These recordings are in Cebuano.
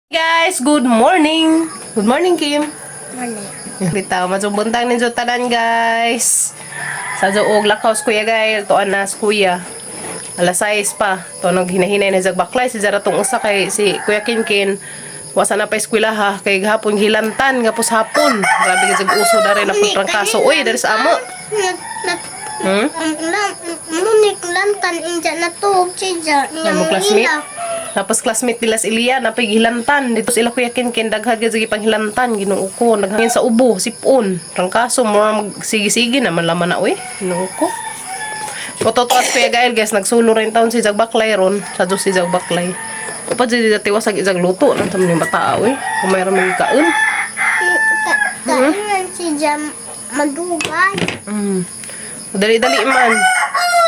Guys, good morning. Good morning, Kim. Morning. Bitaw, masubuntang ninyo tanan, guys. Sa og lakaw kuya gay, tuan na kuya. Alas 6 pa. To nag hinahinay na jag baklay si Jara tong usa kay si Kuya Kinkin. Wasa na pa eskwela ha kay gahapon hilantan gapos hapon. Grabe gid jag uso dare na pagtrangkaso. Uy, dere sa amo. Hmm? Munik lantan inja na tuog siya. Mo classmate. Tapos classmate nila si Ilya na hilantan. Dito sila Kuya Kinkin daghag gid sige panghilantan, Ginoo ko. Naghangin sa ubo, sipon. Trangkaso mo magsigi-sige naman laman na uy. Ginoo ko. Pototoas Kuya Gael guys, nagsulo rin taon si Jag Baklay ron. Sa Diyos si Jag Baklay. Upa dyan dito tiwas ang isang luto. Nang taon yung bata uy. Kung mayroon may kaon. Kainan siya madugay. Dali-dali man.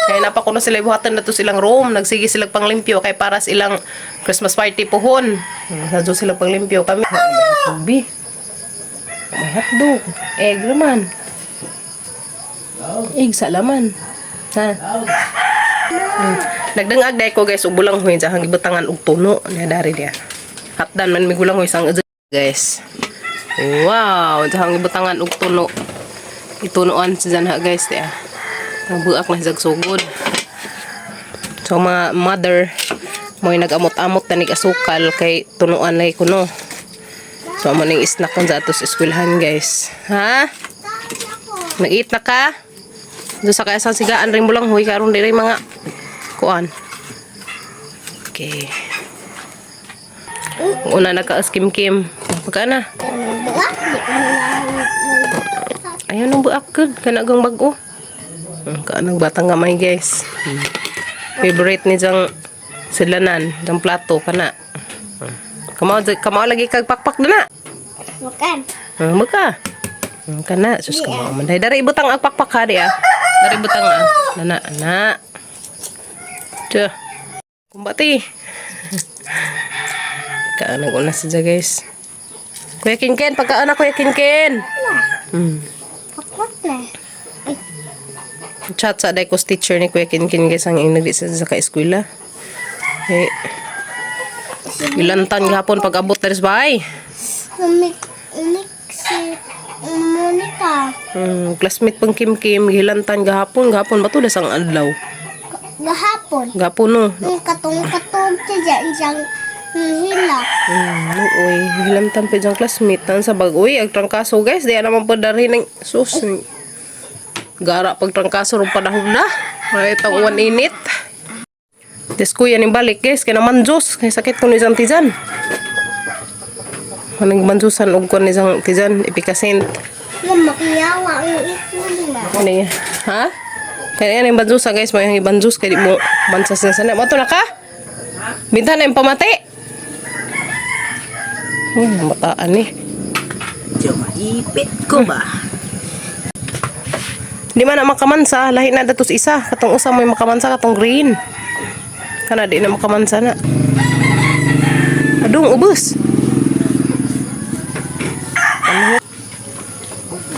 Kaya napakuno sila ibuhatan na to silang room. Nagsige sila panglimpyo kay para sa ilang Christmas party pohon. Sa Diyos sila panglimpyo kami. May hotdog. May hotdog. Egg naman. Egg sa laman. Ha? Nagdangag dahil ko guys, ubulang huy sa hang ibutangan og tuno. Na dari dia. Hatdan man may gulang huy sang guys. Wow, sa hang ibutangan og tuno. Itunuan si Zanha guys dia. Ang buak na sa sugod. So mga mother mo'y nag-amot-amot na nig asukal kay tunuan lay kuno. So amo ning snack kon sa atos eskwelahan guys. Ha? Nag-eat na ka? Do sa kaya sigaan rin mo lang huy karon diri mga kuan. Okay. Una na ka kim kim. Pagka na. Ayaw nang buak gud kanagang bag-o. Kaanang batang gamay guys. Favorite ni jang silanan, jang plato kana. Kamao kamao lagi kag pakpak na. Makan. Maka. Kana sus kamao man. Dai dari ibutang ang pakpak ha di ah. Dari ibutang ah. Nana na. Tiyo. Kumbati. Kaanang una siya guys. Kuya Kinken, pagkaan na Kuya Kinken. Pakot na. Chat sa day ko teacher ni Kuya Kinkin guys ang inagdi sa ka-eskwela. Eh, ilantan gihapon pag abot diri sa bahay. Umik, umik si Monica. Classmate pang Kim Kim gilantan gahapon, gahapon ba to dasang adlaw. Gahapon. Gahapon no. Ang katong-katong siya injang hila. Uy, gilantan pa diyang classmate tan sa bag. Uy, ag trangkaso guys, di naman po dari ning sus. Gara pag trangkaso ron panahon na. Ay tang uwan init. Des kuya ning balik guys, kay naman Diyos, kay sakit ko ni isang tijan. Manang manjusan og kon ni isang tijan epikasent. Nga makiyawa ang ikuli na. Ano yan? Ha? Kaya yan yung banjusa guys, may yung banjus kay di mo bansas na sana. Mato na ka? Binta na yung pamati. Mataan eh. Diyo, maipit ko ba? Di man na makamansa, lahi na datos isa. Katong usa may makamansa, katong green. Kana di na makamansa na. Adong ubos. Ano?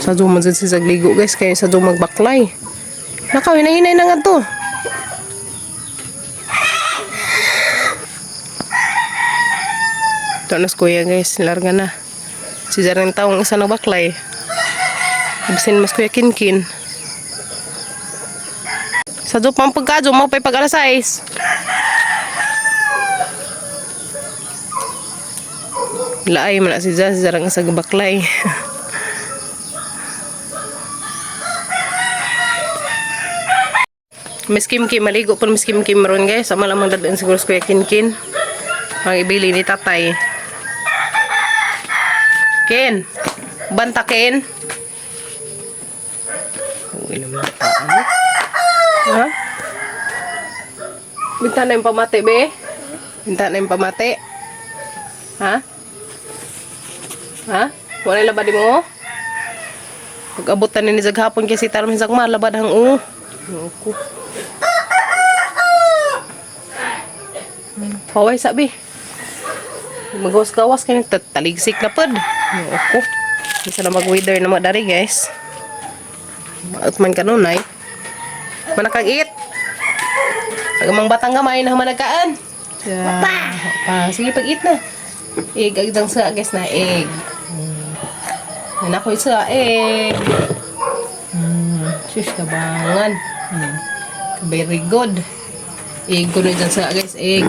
Sa man si sagligo guys, kaya sa magbaklay. Nakaw, hinahinay na nga to. Ito na kuya guys, larga na. Si Jaring taong isa nagbaklay. Bisin mas kuya kinkin. Sa do pang pagkadyo, mo pa'y pag alas 6. Laay man na si Jazz, jarang sa baklay. Miss Kim Kim, maligo po Miss Kim Kim ron guys. Sama lamang dadaan siguro sa Kuya Kin Kin. Ang ibili ni tatay. Ken! Banta Ken! Uwi naman ang tao. Ha? Binta na yung pamati, be? Binta na yung pamati? Ha? Ha? Wala labad di mo? Pag-abot na ni Zag hapon kasi tarong Zag ma, labad hang u. Ako. Paway sabi. Magawas-gawas kayo taligsik na pod. Ako. Bisa na mag-weather na mga dari guys. Maot man kanunay. Manakag-eat. Pag amang batang gamay na managkaan. Pa. Pa. Sige, pag-eat na. Egg ang isang sa guys na egg. Yan ako isa egg. Shush, kabangan. Very good. Egg ko na dyan sa guys, egg.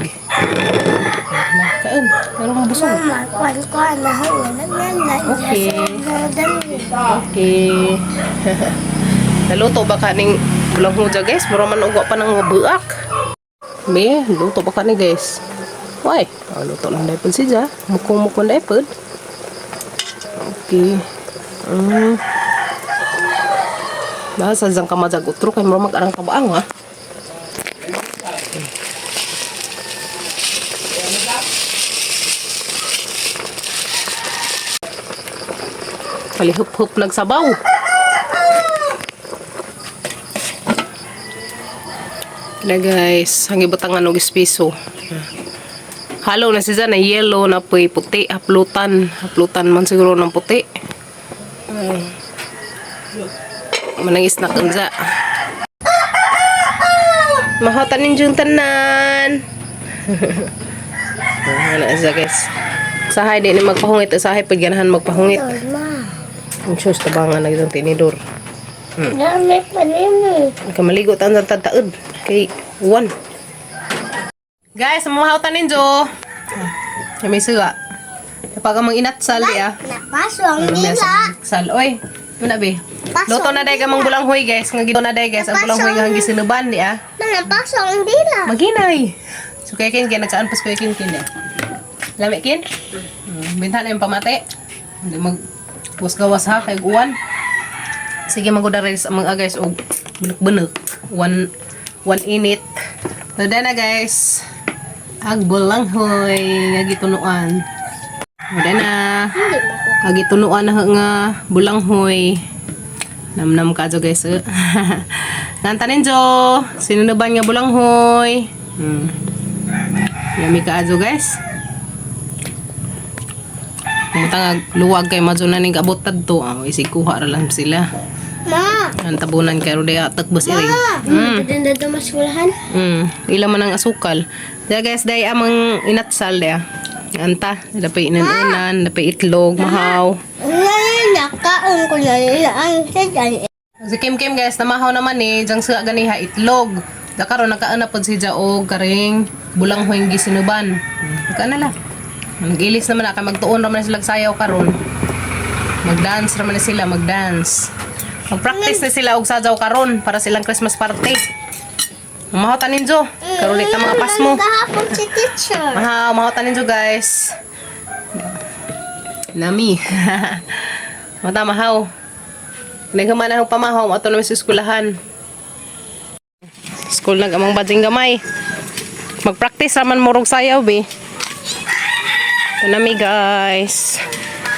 Nakain. Pero mabusog. Mama, kwan ko na na na. Okay. Okay. Naluto ba ka ning bulang huja guys? Mura man ugwa pa ng buak. Be, luto ba ka ni guys? Why? Oh, luto lang dahil si Ja. Mukong-mukong dahil. Okay. Nasa dyan ka madag utro kay mura mag-arang kabaang ha. Palihup-hup nagsabaw. Na guys, ang ibutangan og espiso. Halo na siya na yellow na puy puti, haplutan. Haplutan man siguro ng puti. Ay. Manang isnak unsa. Mahatan ninjong tanan. Ano siya guys. Sahay di ni magpahungit, sahay pag ganahan magpahungit. Ma. Ang sus tabangan na itong tinidor. Dami pa rin. Kamaligo tan sa tataod kay uwan. Guys, mamahawtan ninyo. May suga. Kapag ang mga inatsal di ah. Napaso ang dila. Sal, oy. Muna be. Paso Luto na day ka mang bulanghoy guys. Nga gito na day guys. Ang bulanghoy nga gisinuban di ah. Napaso ang dila. Maghinay. So kaya kin kin nagkaan pas kuya kin kin eh. Lami kin? Binta na yung pamate. Hindi mag gawas ha kay uwan. Sige maguda rice ang mga guys og bunok-bunok. One one init. So na guys. Ag bulanghoy nga gitunuan. Wala na. Ag gitunuan na nga bulanghoy. Namnam ka jo guys. Eh. Nanta ninjo. Sinunuban nga bulanghoy. Yummy ka ajo guys. Pumunta nga luwag kay madyo na ning abot tadto. Oh, isig kuha ra lang sila. Ma. Ang tabunan kay ro diha takbos iring. Ma. Maganda daw maskulahan. Ila man ang asukal. Diya guys, day amang inatsal diya. Anta, dapay inanunan, dapay itlog, mahaw. Ngayon, nakaon ko na nila ang sadyan. Si Kim Kim guys, namahaw naman eh, diyang suga ganiha itlog. Da karon nakaana pod si Jaog karing bulang huwing gisinuban. Nakaana la. Nag-ilis naman na kay magtuon ra man sila sayaw karon. Magdance ra man na sila, magdance. Magpractice na sila og sayaw karon para silang Christmas party. Mahaw tanin Jo. Karon ta mga pasmo. Kahapon si teacher. Mahaw, mahaw tanin Jo guys. Nami. Mata mahaw. Naghaman na pamahaw ato naman sa eskulahan. School nag amang bading gamay. Magpractice raman murog sayaw be. Ito nami guys.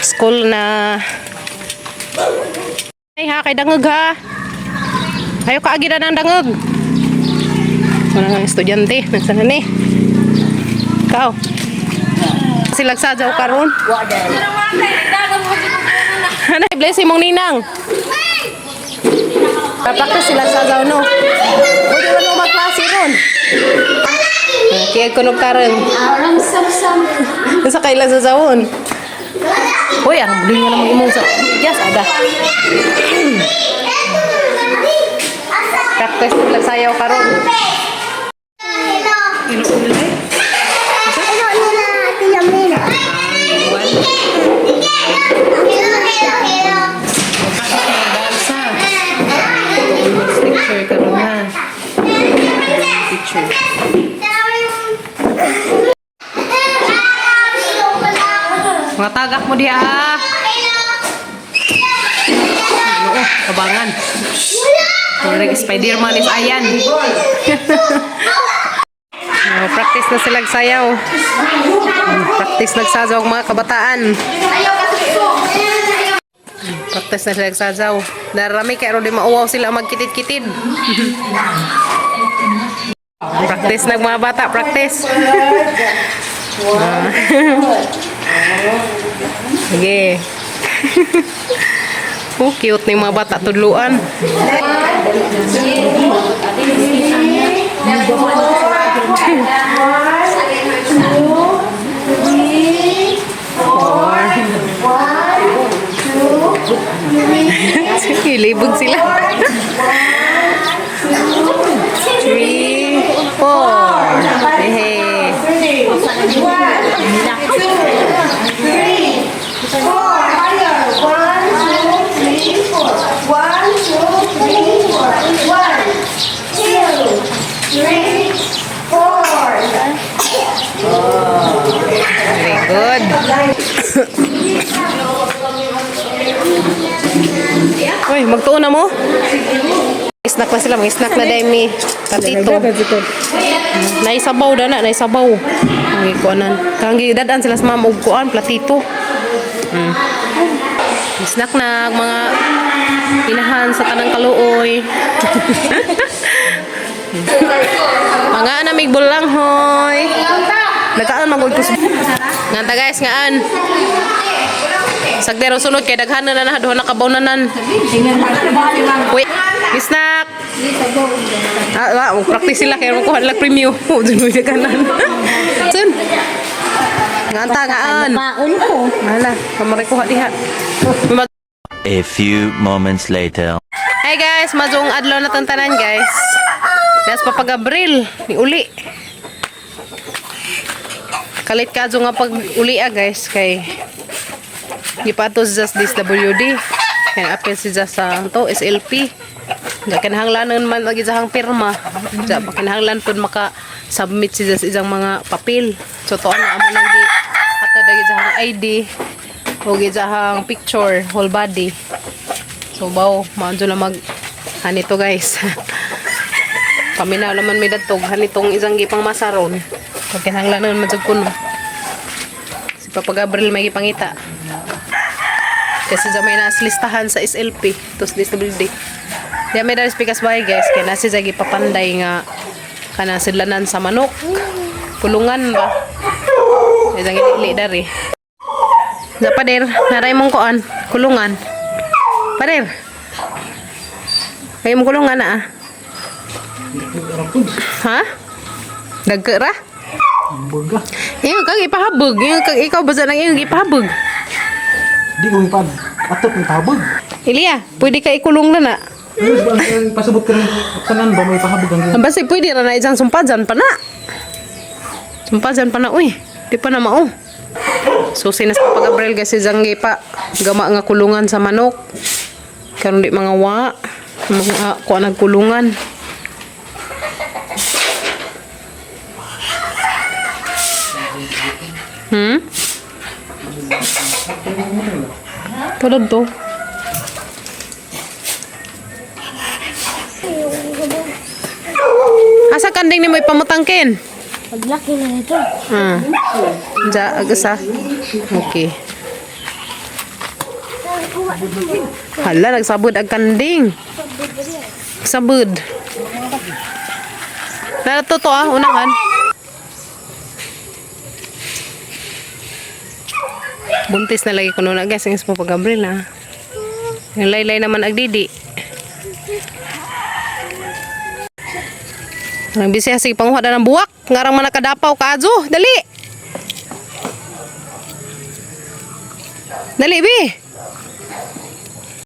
School na. Ay ha, kay dangog ha. Ayo kaagi na ng dangog. Wala nga estudyante. Nagsan na ni. Ikaw. Silag sadyaw karon. Hanay, bless imong ninang. Practice sila sa zaw no. Pwede man mo magklase ron. Kaya kunog karon. Arang samsam. Sa kaila sa zawon. Uy, ang buli nga namang imong sa yes, ada. Practice sila sayaw karon. Hello. Ilo eh. Hello nila, Ate Yamina. One. Hello, hello, hello. Dansa. Picture karon ha. Picture. Mga tagak mo diha ha. Oo, kabangan. Correct, Spider-Man is ayan. Oh, practice na sila sayaw. Practice nagsasaw ang mga kabataan. Practice na sila nagsasaw. Darami kay di mauwaw sila magkitid-kitid. Practice nag mga bata, practice. Ah. Sige. Oh, cute ni mga bata tudluan. Sige, libog sila. Three, four. Hey. Three, four, higher. One, two, three, four. One, two, three, four. One, two, three, four. Very good. Uy, magtuon na mo. Snack na sila, mag-snack na dahil mi. Tatito. Naisabaw na na, naisabaw. Ang kuanan. Kang gidadaan sila sa ma'am og kuan, platito. Snack na mga inahan sa tanang kaluoy. Mga anamig bulang hoy. Nagkaan magud ko. Nganta guys, ngaan. Sagdero sunod kay daghan na na duha na ka bawnanan. Wait, snack. Ah, ah, practice sila kay makuha nila premium. Oh, dun mo daghanan. Sun. Nganta ngaan. Paon ko. Hala, kamare kuha diha. A few moments later. Hi guys, mazong adlaw na tantanan guys. Das Papa Gabriel, ni uli. Kalit ka nga pag uli ah guys kay gipatos just this WD. Kaya apel si just sa to SLP. Di kinahanglanon man lagi sa pirma. Di pa kinahanglan pud maka submit si just isang mga papel. So to ano amo nang gi hatod lagi sa ID o gi picture whole body. So baw, maadyo na mag hanito guys. Paminaw naman may dadtog hanitong isang gipang masaron. Pag kinahanglan man jud kuno. Si Papa Gabriel may gipangita. Kasi sa may naas listahan sa SLP, tos DSWD. Di may dalis pikas bahay guys, kaya nasi sa gipapanday nga kana sidlanan sa manok. Kulungan ba? Isang ili dari. Na pader, naray mong kuan, kulungan. Pader. May mong kulungan na ah. Ha? Dagka ra? Burga. Ingon kang ipahabog. Ingon kang ikaw basta nang ingon ipahabog. Di ko ipad. Atot may pahabog. Ilya, pwede ka ikulong na na. Ano ba ang pasabot ka ng tanan ba may pahabog ang Ang basta pwede ra na isang sumpajan pa na. Sumpajan pa na uy. Di pa na mao. So sinas pa Gabriel kasi zangge pa gama nga kulungan sa manok. Karon di mga wa mga kuha nagkulungan. Tulad to. Asa kanding ni mo ipamutangkin? Paglaki na nito. Ja, agasa. Okay. Hala, nagsabod ang kanding. Sabod. Narato to ah, unahan. Buntis na lagi ko na guys, ang ismo pa Gabriel ah. Yung laylay naman agdidi. Ang bisaya, sige panguha na ng buwak. Ngarang man nakadapaw kaadyo. Dali! Dali, bi!